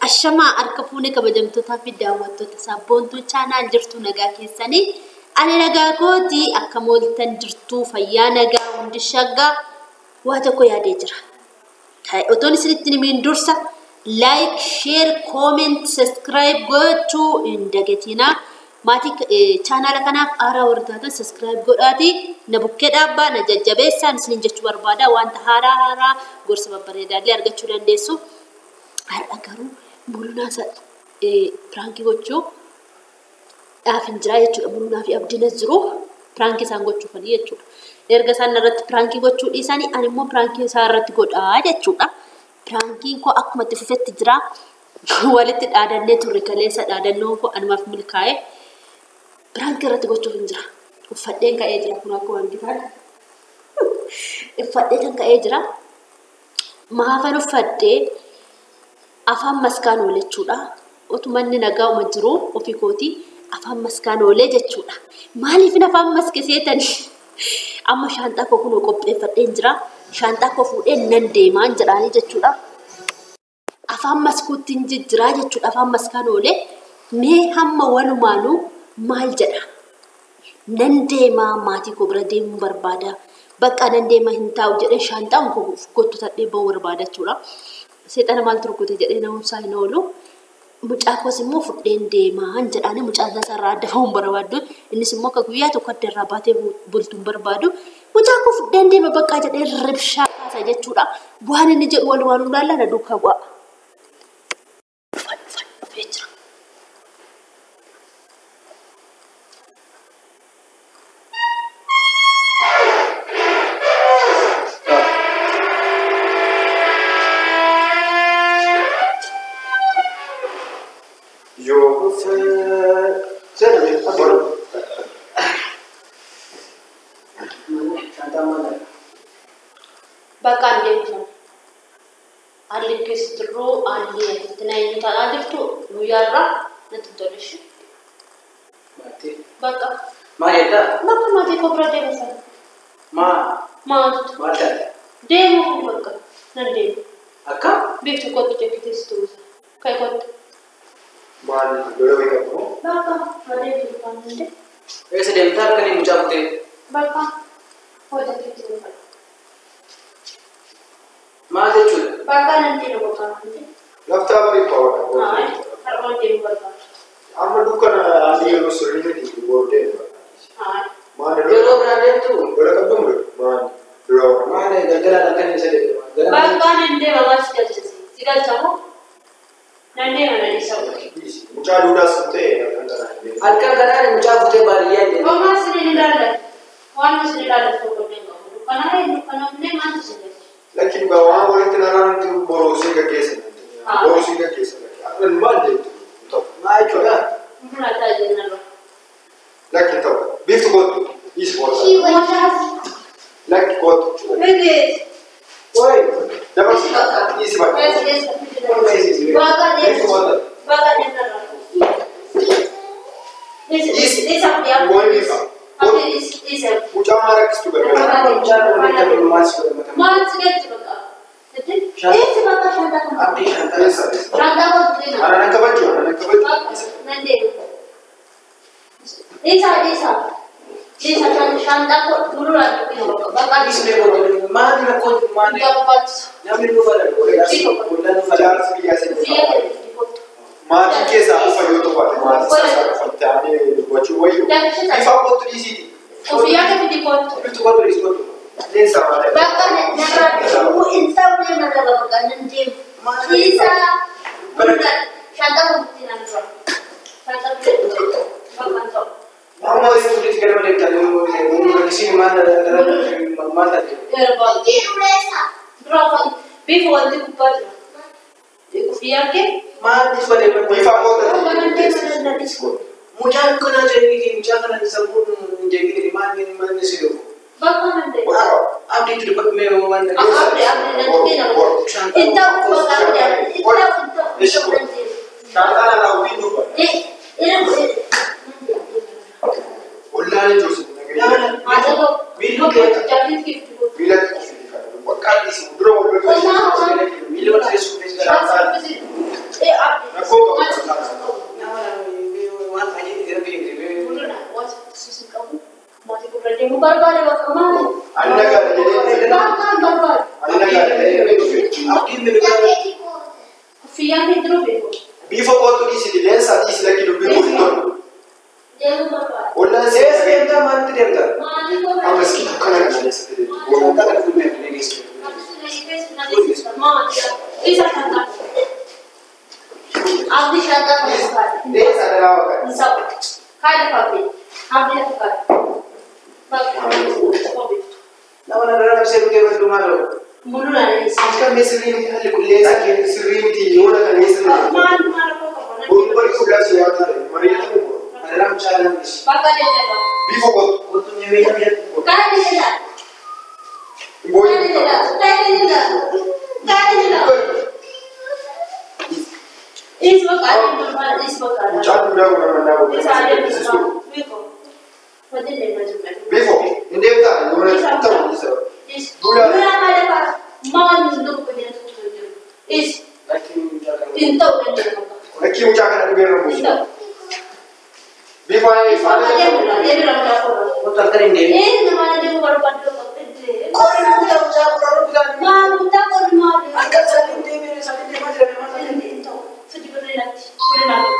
Ashamaa harka fuunee kabajamtootaa fi daawwattoota sabboontuu chaanaal jirtu nagaa keessanii. Ani nagaa kooti akka mooltan jirtu fayyaa nagaa hundi shaggaa waa tokko yaadee jira. Otoon isinitti himiin dursa like, share, comment, subscribe gochuu hin dagatinaa. Maatii chaanaala kanaaf haaraa warri taatan subscribe godhaatii na bukkee dhaabbaa na jajjabeessaan isiniin jechuu barbaada. Wanta haaraa haaraa gorsa babbareedaallee argachuu dandeessu. Har'a garuu mul'unaa piraankii gochuu dhaaf hin jiraa jechuudha. Mul'unaa fi abdiin as jiru piraankii isaan gochuufanii jechuudha. Erga isaan irratti piraankii gochuu dhiisanii ani immoo piraankii isaan irratti godhaa jechuudha. Piraankiin koo akkuma itti fufetti jira. Walitti dhaadannee turre kaleessa dhaadannoon koo anumaaf milkaa'e. Piraankii irratti gochuuf hin jira. Uffadheen ka'ee jira kun akkuma argitan. Uffadhee kan ka'ee jira. Maafan uffadhee afaan maskaan oole jechuudha. Otuma inni nagaa uma jiru ofii kootii afaan maskaan oolee jechuudha. Maaliifin afaan maske seetanii? Amma shaanxaa koo kunoo qopheeffadheen jira. Shaanxaa koo fuudheen nan deemaan jedhaanii jechuudha. Afaan maskuutti hin jijjiraa jechuudha. Afaan maskaan oolee mee hamma walumaanuu maal jedha? Nan deemaa maatii koo bira deemuu barbaada. Bakka nan deema hin taa'u jedhee shaanxaan koo gottotadhee ba'uu barbaada jechuudha. Seexana maaltu rukute jedhee na'umsaa hin oolu. Mucaa koos immoo fudheen deemaan jedhaanii mucaa isaa irraa adda ba'uun barbaaddu. Innis immoo akka guyyaa tokko adda irraa baatee bultuun barbaadu. Mucaa koo fudheen deema bakka jedhee ribshaa kaasa jechuudha. Waan inni jedhu walumaan ilaalla na duukaa bu'a. Dhufee jira. Bakka an deemu sana. Haalli keessa jirru haalli asitti na eenyu ta'aa jirtu guyyaa irraa natti tole ishee. Maatii. Bakka. Maal jettaa? Bakka maatii koo bira deemu sana. Maa? Maaltu? Maal taate? Deemuuf bakka nan deema. Akka? Biiftuu kootu jekkiteessi turuusa. Ka'e kootu. Maal lola wayii qabu? Bakka adeemu waan hundee. Eessa deemtaa halkanii mucaa kutee? Bakka hojii jekkiteessi. Maal jechuudha? Bakka nan deema bakka hundee. Laftaa barii qaba. Har'oon deemu barbaada. Amma dukkana haalli yeroo sirrii miti booddee. Maal Yeroo biraa deemtu? lola qabdu mu maal dura Maal galgalaan halkanii eessa deemta? Bakka nan deema maal si galchisi? Si galchamoo? Nan deema nan isa. Mucaa duudhaas hin ta'e halkan kanaan hin beeku. Halkan kanaan mucaa kutee baadiyyaa hin deemtu. Homaa isin hin ilaallatu. Waan isin ilaallatu tokko illee hin qabu. Dukkanaa hin dukkanoofne maaltu isin galcha? Lakki dhugaa waan walitti naraan borosii gaggeessan. Borosii gaggeessan. Har'an maal deemtu? Ta'u. Maal jechuudha? Mul'ataa jennarra. Lakki hin ta'u. Biiftu kootu. Dhiisi kootu. Lakki kootu. Miti. Oi! Dabarsi. Dhiisi bakka. Bakka Biiftu deemu. kootu. Bakka jennarra. Dhiisi. Isa Waan dhiisa. Isa. Mucaa maal rakkistu gargaara? Mucaa walitti qabdu maal si godhamata? Maal si galchi bakka? Dhiisi bakka shantaa kana. Abdii shantaa. Eessa? Shantaa kootu deema. Ana nan kabaju. Ana nan kabaju. Bakka nan deema. Dhiisa dhiisa. Dhiisa shantaa koo dururaa dubbina bakka. Bakka Dhiisi mee godhu maal rakkoo maal barbaachisu. namni nu fala ollaan nu fala. Jaarsi biyyaa si Biyya dhufa. keessa kootu. Maatii keessaa dhufa yoo ta'u ati maatii isaa dhufa ta'anii dubbachuu wayyu. Ifa kootu dhiisiiti. Ofiyyaa keessa kootu. Biiftuu kootu dhiisi kootu. Leensa malee. Bakka narraa dhufuu hin ta'u narra bakka nan deemu. Dhiisa mul'atu. Shantaa kootu nan dura. Shantaa kootu bakka hin ta'u. Amma waliin tulitti galma deemtaa isin maal maal taate? Dura bifa wanti gubbaa jira. Ofiyyaa kee. Maal dhufa deeman? Ifa kootu. Bakka nan deemu nan dhiisu. Mucaan kana jeeqii mucaa kana sammuu hin jeeqii maal maal si dhufu? Bakka nan deemu. Abdii dubbatu mee waan Abdi abdi nan deemu. Hin ta'u bakka abdi hin ta'u hin ta'u hin ta'u nan deemu. Shaantaan alaa ofiin dhufa. Ollaan ijoo si Miilatti kufi. Bakka dhiisi dura wal lolaa. Miila wal teessuu Shaantaan. Isa shaantaa. Abdii shaantaa kana kaa'e. Deessa dhalaa waqaa. Isa kaa'e lafa abdii. Abdii lafa kaa'e. Bakka. Nama narraa nabsee kutee baddu maaloo? Muluu na deessa. Akka mee sirrii miti haalli qilleensaa Laakiin sirrii miti yoo na kaleessa ta'e. Maal maal rakkoo qaba? Boru bari fuudhaa si yaa ta'e mari'atamu boru. Narraa mucaa lammis. Bakka deemee Bifa qotu. Kottu nyaamee biyya. Kaa'e deemee. Booyyi. Mucaan duudhaa kun amma naa Bifo hin deemtaa yoo na ta'u isa. Laakiin mucaa kana. Lakkii mucaa kana dhibee irra buusu. Bifo faana. Kottu halkan hin deebiin. Qorri mucaa mucaa qorra mucaa. Akka isaan hin deebiin isaan hin deemaa jiran maal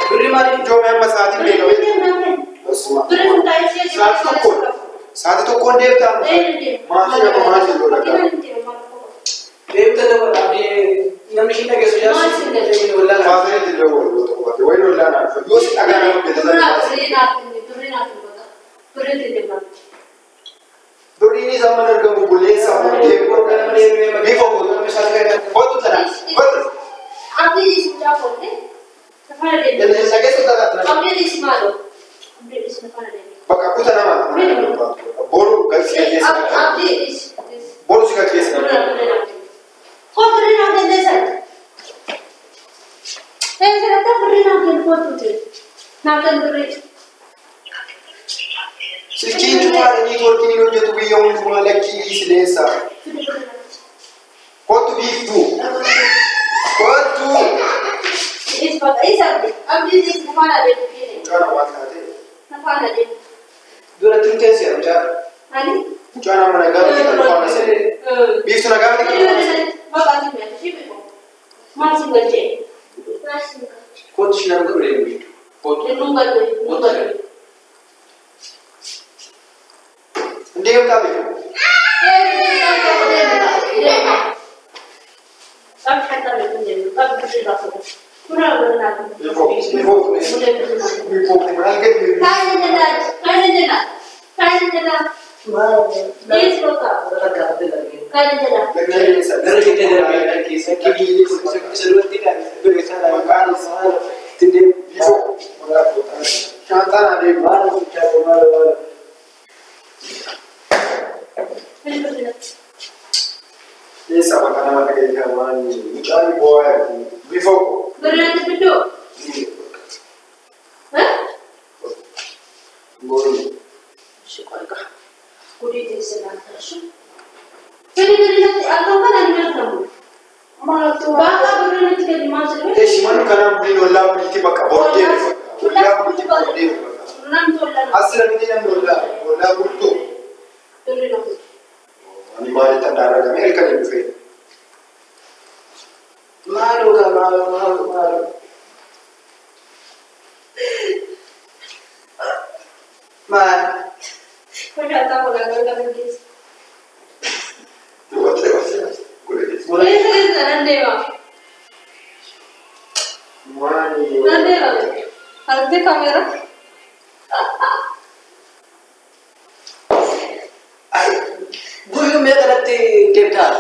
Birri maaliif? Ijoollee amma sa'aatiin beekamee. Sa'aatii tokkoon. Sa'aatii tokkoon deemtaa. Maatii nama maatii yoo dhagaa. Deemta nama abdii namni isheen dhageessu jaarsi. Wallaalaa. Faasanii itti dawwalu yoo tokko baate wayin ollaa naa dhufa yoo si dhagaa nama beekatan. Birriin isaa mana argamu bulleensa booddee bifa qotu. Qotu tana qotu. Dhageessu tana. Bakka kuta nama. Boru galsi gaggeessa. Boru si gaggeessa. Silkiin cufaadha niitwoorkiin hin hojjetu biyya hundumaa lakkii dhiisileensa. Kottu biiftuu. Kottu. Mucaa namaa taate. Duratti mteessi yaa mucaa. Mucaa nama nagaa biyya kan faana seenee. Biiftuu nagaa biyya kan Kottu isheen nama godhu deemu. Kottu. Hin deemtaa biiftuu. Bifoo. Bifoo. Bifoo. Maal gadi. Gara jettee darbee keessa isa duratti Maqaan isaa Bifoo. Shaantaan adeemu. Keessa bakka nama dhaga'e waan mucaan boo'aa bifoo. Boru. Eeshi manu kanaan buliin ollaa buliitti bakka booddee dhufa. Ollaa buliitti booddee dhufa. Asirra miti namni ollaa ollaa bultoo. Ani maalitti handaan argame halkan hin dhufee. Maaloo kaa maaloo maaloo maaloo. Maal? Maali? Kamera. Guyyuu mee kanatti deemtaa?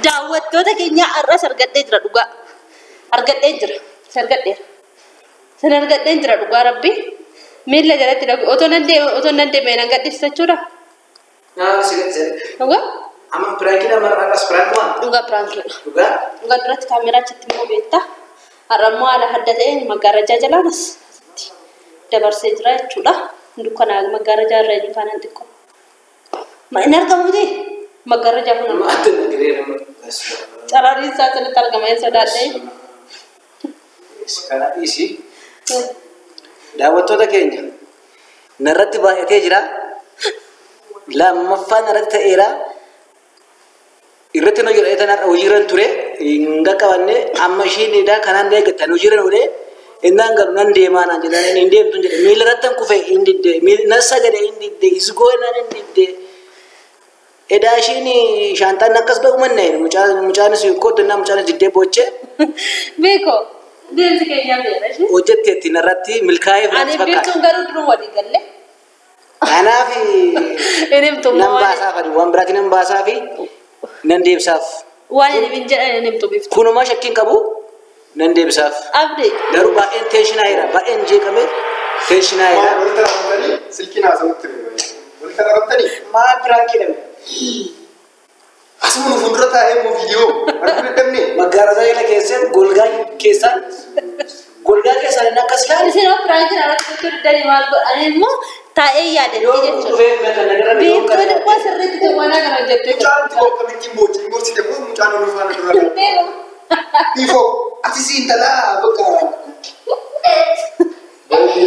Daawwattoota keenya har'as argadhee jira dhugaa. Argadhee jira. Argadheera. San argadhee jira dhugaa rabbi. Miila jalatti dhagu otoo nan deeme otoo nan deeme nan gadhiisa jechuudha. Naa si gadhiisa. Dhugaa? Amma piraankiin amma har'as piraank waan? Dhugaa piraankiidha. Dhugaa? Dhugaa duratti kaameraa achitti immoo beektaa. Har'a immoo haala adda ta'een maggaarajaa jalaan as dabarsee jira jechuudha. Dukkana maggaarajaa irra eenyu faanaan xiqqoo. Ma inni argamu miti? Maggaarajaa kun Amma adda na gireera. Carraan isaa asirratti argama hin sodaadhee. Kana dhiisi. Daawwattoota keenya narratti baay'atee jira. Lammaffaa narratti ta'eera. Irratti nu jedha tan har'a hojiirra ture hin qaqqabanne amma ishiin kanaan eeggattan hojiirra oolee Innaan galu nan deemaa naan jedhan hin deemtu jedhe miila irratti kufee hin didde nan sagade hin didde isgoo nan hin didde. Edaa ishiin shaantaan akkas ba'u manna mucaanis kootu innaa mucaanis diddee boochee. Beeko deemsi keenyaa beela ishee. Hojjetteetti narratti milkaa'ee Ani fakkaata. biiftuun garuu duruu walii galle. Kanaaf nan baasaaf waan biraatti nan baasaaf nan deebisaaf. Waan inni hin jedhan inni himtu biiftu. Kunumaa shakkiin qabu nan deebisaaf. Abdi. Garuu baay'een teeshinaa jira baay'een jeeqame teeshinaa jira. Walitti raawwatanii silkiin haasawutti walitti raawwatanii. Maal piraankii dha? Asuma nu fuuldura taa'ee immoo viidiyoo arguu dadhabne. Magaalaa jala keessan golgaa keessan golgaa keessan inni akkas ilaalu. Isin hoo piraankii irratti gochuu diddanii maal godhan immoo taa'ee yaadatti Yoo jechuudha. dhufee kan nagarra Biiftuun immoo sirriitti tuwwanaa kana hojjettee Mucaan itti akkamittiin boochi hin gorsite moo mucaan ol faana dura. Beeko. Ifoo ati si intalaa bakka. Kan miti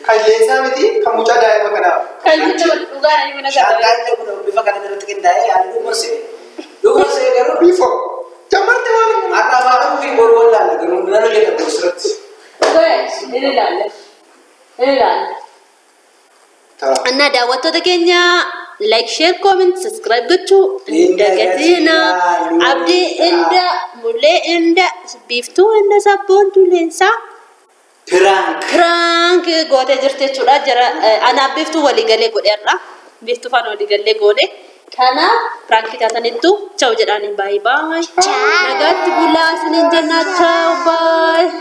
kan leensaa miti kan mucaa daa'ima kanaa. Kan jechuun dhugaan ani mana kana. Shaantaan illee kun bifa kana irratti qindaa'ee ani dhugumarsee. Dhugumarsee garuu Ifoo jammarti waan hin har'a afaan fi boru wallaala garuu nan hojjedha boosirratti. Dhugaa ni ilaalla. Ni ilaalla. እና daawwattoota keenya like share comment subscribe gochuu hin dagatinaa. Abdii inda Mulee inda Biiftuu inda Sabboontuu Leensaa Piraank. piraank gootee jirti jechuudha. Jara anaaf Biiftuu waliigalee godheerra. Biiftuu faana waliigalee goone. Kanaaf piraankii taatanittu chawu jedhaaniin baay'ee baay'ee. Nagaatti bulaa isiniin jennaa chawu baay'ee.